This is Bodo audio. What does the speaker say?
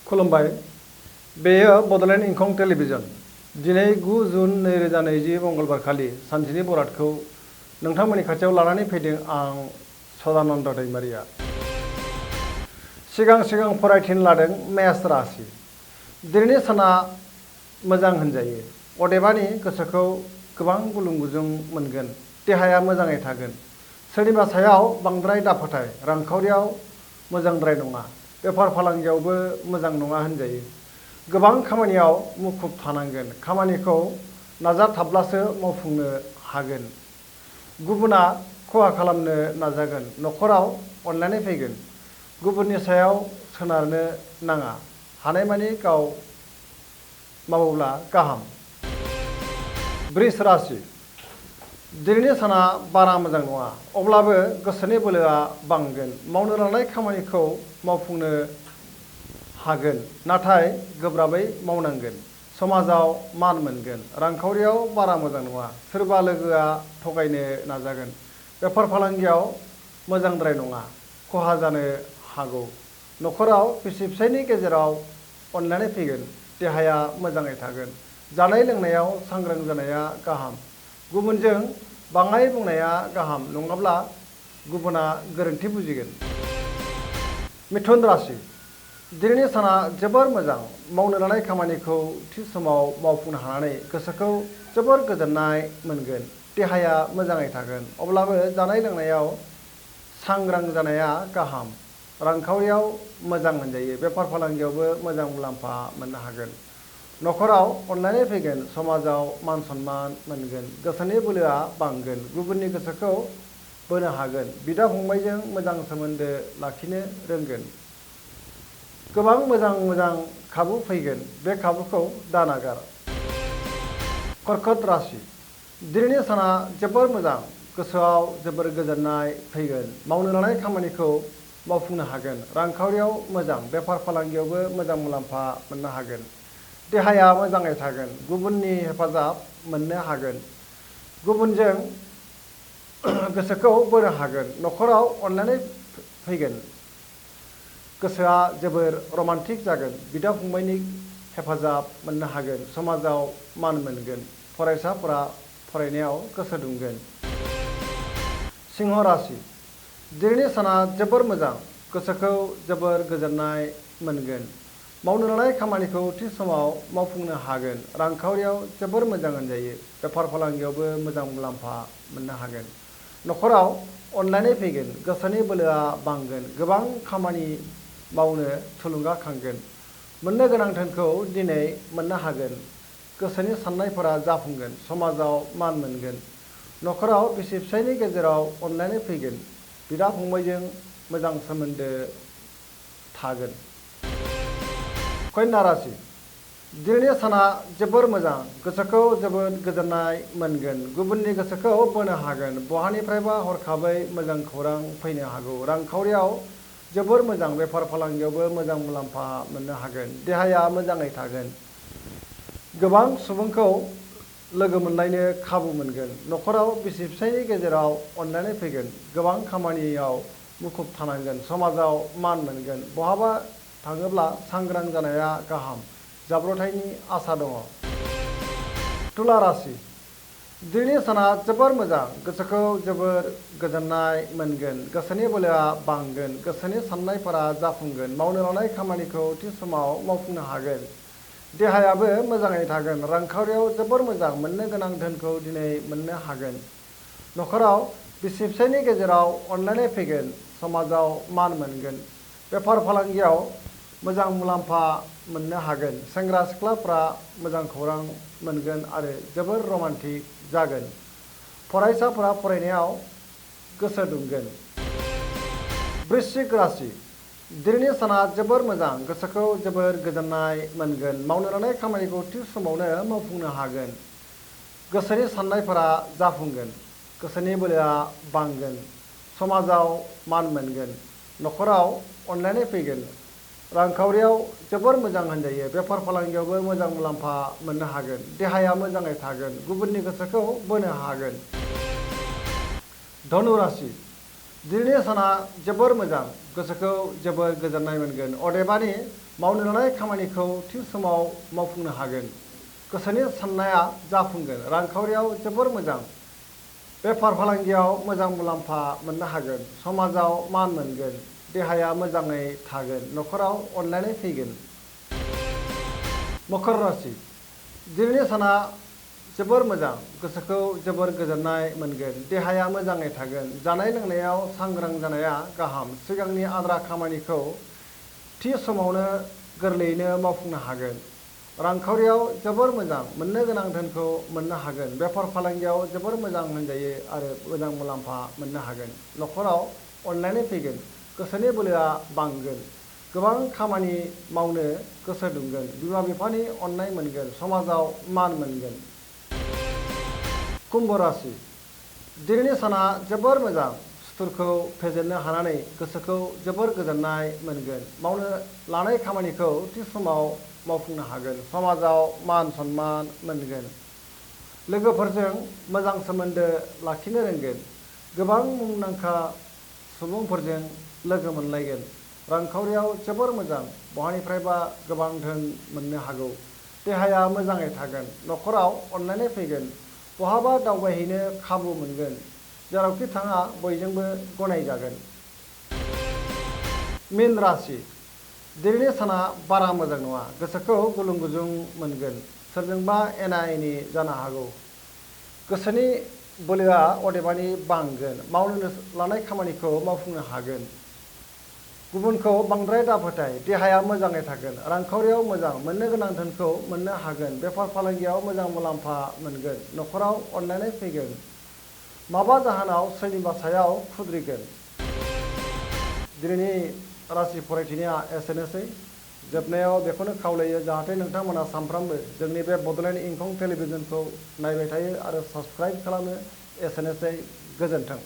खुलुमबाय बेयो बड'लेण्ड इंखं टेलिभिजन दिनै 9 जुन 2020 मंगलबार खालि सानसेनि बरादखौ नोंथांमोननि खाथियाव लानानै फैदों आं सदानन्द दैमारिया। सिगां फरायथिन लादों मेष राशि। दिनैनि साना मोजां होनजायो। अदेबानि गोसोखौ गोबां गुलुं गुजुं मोनगोन। देहाया मोजाङै थागोन। सोरनिबा सायाव बांद्राय दाफोथाय। रांखावरियाव मोजांद्राय नङा। बेफार फालांगियावबो मोजां नङा होनजायो। गोबां खामानियाव मुखुब थानांगोन। खामानिखौ नाजाथाबब्लासो मावफुंनो हागोन। गुबुना खहा खालामनो नाजागोन। न'खराव अनलायनाय फैगोन। गुबुननि सायाव सोनारनो नाङा। हानायमानि गाव मावोब्ला गाहाम। वृष राशि। दिनैनि साना बारा मोजां नङा। अब्लाबो गोसोनि बोलोआ बांगोन। मावनो लानाय खामानिखौ मावफुंनो हागोन। नाथाय गोब्राबै मावनांगोन। समाजाव मान मोनगोन। रांखावरियाव बारा मोजां नङा। सोरबा लोगोआ थगायनो नाजागोन। बेफार फालांगियाव मोजांद्राय नङा। खहा जानो हागौ। न'खराव बिसि फिसायनि गेजेराव अनलायनाय फैगोन। देहाया मोजाङै थागोन। जानाय लोंनायाव सांग्रां जानाया गाहाम। गुबुनजों बाङाय बुंनाया गाहाम नङाब्ला गुबुना गोरोन्थि बुजिगोन। मिथुन राशि। दिनैनि साना जोबोर मोजां। मावनो लानाय खामानिखौ थि समाव मावफुंनो हानानै गोसोखौ जोबोर गोजोननाय मोनगोन। देहाया मोजाङै थागोन। अब्लाबो जानाय लोंनायाव सांग्रां जानाया गाहाम। रांखावरियाव मोजां होनजायो। बेफार फालांगियावबो मोजां मुलाम्फा मोननो हागोन। न'खराव अनलायनाय फैगोन। समाजाव मान सन्मान मोनगोन। गोसोनि बोलोआ बांगोन। गुबुननि गोसोखौ बोनो हागोन। बिदा फंबायजों मोजां सोमोन्दो लाखिनो रोंगोन। गोबां मोजां खाबु फैगोन। बे खाबुखौ दानागार। कर्कट राशि। दिनैनि साना जोबोर मोजां। गोसोआव जोबोर गोजोननाय फैगोन। मावनो लानाय खामानिखौ मावफुंनो हागोन। रांखावरियाव मोजां। बेफार फालांगियावबो मोजां मुलाम्फा मोननो हागोन। देहाया मोजाङै थागोन। गुबुननि हेफाजाब मोननो हागोन। गुबुनजों गोसोखौ बोनो हागोन। न'खराव अनलायनाय फैगोन। गोसोआ जोबोर रमान्टिक जागोन। बिदा फंबायनि हेफाजाब मोननो हागोन। समाजाव मान मोनगोन। फरायसाफोरा फरायनायाव गोसो दुंगोन। सिंह राशि। दिनैनि साना जोबोर मोजां। गोसोखौ जोबोर गोजोननाय मोनगोन। मावनो लानाय खामानिखौ थि समाव मावफुंनो हागोन। रांखावरियाव जोबोर मोजां होनजायो। बेफार फालांगियावबो मोजां मुलाम्फा मोननो हागोन। न'खराव अनलायनाय फैगोन। गोसोनि बोलोआ बांगोन। गोबां खामानि मावनो थुलुंगाखांगोन। मोननो गोनां धोनखौ दिनै मोननो हागोन। गोसोनि साननायफोरा जाफुंगोन। समाजाव मान मोनगोन। न'खराव बिसि फिसायनि गेजेराव अनलायनाय फैगोन। बिदा फंबायजों मोजां सोमोन्दो थागोन। कन्या राशि। दिनैनि साना जोबोर मोजां। गोसोखौ जोबोद गोजोननाय मोनगोन। गुबुननि गोसोखौ बोनो हागोन। बहानिफ्रायबा हरखाबै मोजां खौरां फैनो हागौ। रांखावरियाव जोबोर मोजां। बेफार फालांगियावबो मोजां मुलाम्फा मोननो हागोन। देहाया मोजाङै थागोन। गोबां सुबुंखौ लोगो मोनलायनो खाबु मोनगोन। न'खराव बिसि फिसायनि गेजेराव अनलायनाय फैगोन। गोबां खामानियाव मुखुब थानांगोन। समाजाव मान मोनगोन। बहाबा थाङोब्ला सांग्रां जानाया गाहाम। जाब्रबथायनि आसा दङ। तुला राशि। दिनैनि साना जोबोर मोजां। गोसोखौ जोबोर गोजोननाय मोनगोन। गोसोनि बोलोआ बांगोन। गोसोनि साननायफोरा जाफुंगोन। मावनो लानाय खामानिखौ थि समाव मावफुंनो हागोन। देहायाबो मोजाङै थागोन। रांखावरियाव जोबोर मोजां। मोननो गोनां धोनखौ दिनै मोननो हागोन। न'खराव बिसि फिसायनि गेजेराव अनलायनाय फैगोन। समाजाव मान मोनगोन। बेफार फालांगियाव मोजां मुलाम्फा मोननो हागोन। सेंग्रा सिख्लाफ्रा मोजां खौरां मोनगोन आरो जोबोर रमान्टिक जागोन। फरायसाफोरा फरायनायाव गोसो दुंगोन। वृश्चिक राशि। दिनैनि साना जोबोर मोजां। गोसोखौ जोबोर गोजोननाय मोनगोन। मावनो लानाय खामानिखौ थि समावनो मावफुंनो हागोन। गोसोनि साननायफोरा जाफुंगोन। गोसोनि बोलोआ बांगोन। समाजाव मान मोनगोन। न'खराव अनलायनाय फैगोन। रांखावरियाव जोबोर मोजां होनजायो। बेफार फालांगियावबो मोजां मुलाम्फा मोननो हागोन। देहाया मोजाङै थागोन। गुबुननि गोसोखौ बोनो हागोन। धनु राशि। दिनैनि साना जोबोर मोजां। गोसोखौ जोबोर गोजोननाय मोनगोन। अदेबानि मावनो लानाय खामानिखौ थि समाव मावफुंनो हागोन। गोसोनि साननाया जाफुंगोन। रांखावरियाव जोबोर मोजां। बेफार फालांगियाव मोजां मुलाम्फा मोननो हागोन। समाजाव मान मोनगोन। देहाया मोजाङै थागोन। न'खराव अनलायनाय फैगोन। मकर राशि दिनैनि साना जोबोर मोजां। गोसोखौ जोबोर गोजोननाय मोनगोन। देहाया मोजाङै थागोन। जानाय लोंनायाव सांग्रां जानाया गाहाम। सिगांनि आद्रा खामानिखौ थि समावनो गोरलैयैनो मावफुंनो हागोन। रांखावरियाव जोबोर मोजां। मोननो गोनां धोनखौ मोननो हागोन। बेफार फालांगियाव जोबोर मोजां होनजायो आरो मोजां मुलाम्फा मोननो हागोन। न'खराव अनलायनाय फैगोन। गोसोनि बोलोआ बांगोन। गोबां खामानि मावनो गोसो दुंगोन। बिमा बिफानि अननाय मोनगोन। समाजाव मान मोनगोन। कुम्भ राशि दिनैनि साना जोबोर मोजां। सुथुरखौ फेजेननो हानानै गोसोखौ जोबोर गोजोननाय मोनगोन। मावनो लानाय खामानिखौ थि समाव मावफुंनो हागोन। समाजाव मान सनमान मोनगोन। लोगोफोरजों मोजां सोमोन्दो लाखिनो रोंगोन। गोबां मुंदांखा सुबुंफोरजों लोगो मोनलायगोन। रांखावरियाव जोबोर मोजां। बहानिफ्रायबा गोबां धोन मोननो हागौ। देहाया मोजाङै थागोन। न'खराव अनलायनाय फैगोन। बहाबा दावबायहैनो खाबु मोनगोन। जेरावखि थाङा बयजोंबो गनायजागोन। मीन राशि दिनैनि साना बारा मोजां नङा। गोसोखौ गुलुं गुजुं मोनगोन। सोरजोंबा एना एनि जानो हागौ। गोसोनि बोलोआ अदेबानि बांगोन। मावनो लानाय खामानिखौ मावफुंनो हागोन। गुबुनखौ बांद्राय दाफोथाय। देहाया मोजाङै थागोन। रांखावरियाव मोजां। मोननो गोनां धोनखौ मोननो हागोन। बेफार फालांगियाव मोजां मुलाम्फा मोनगोन। न'खराव अनलायनाय फैगोन। माबा जाहोनाव सोरनिबा सायाव खुद्रिगोन। दिनैनि राशि फरायथिनाया एसेनोसै। जोबनायाव बेखौनो खावलायो जाहाथे नोंथांमोना सानफ्रामबो जोंनि बे बड'लेण्ड इंखं टेलिभिजनखौ नायबाय थायो आरो साबस्क्राइब खालामो। एसेनोसै। गोजोन्थों।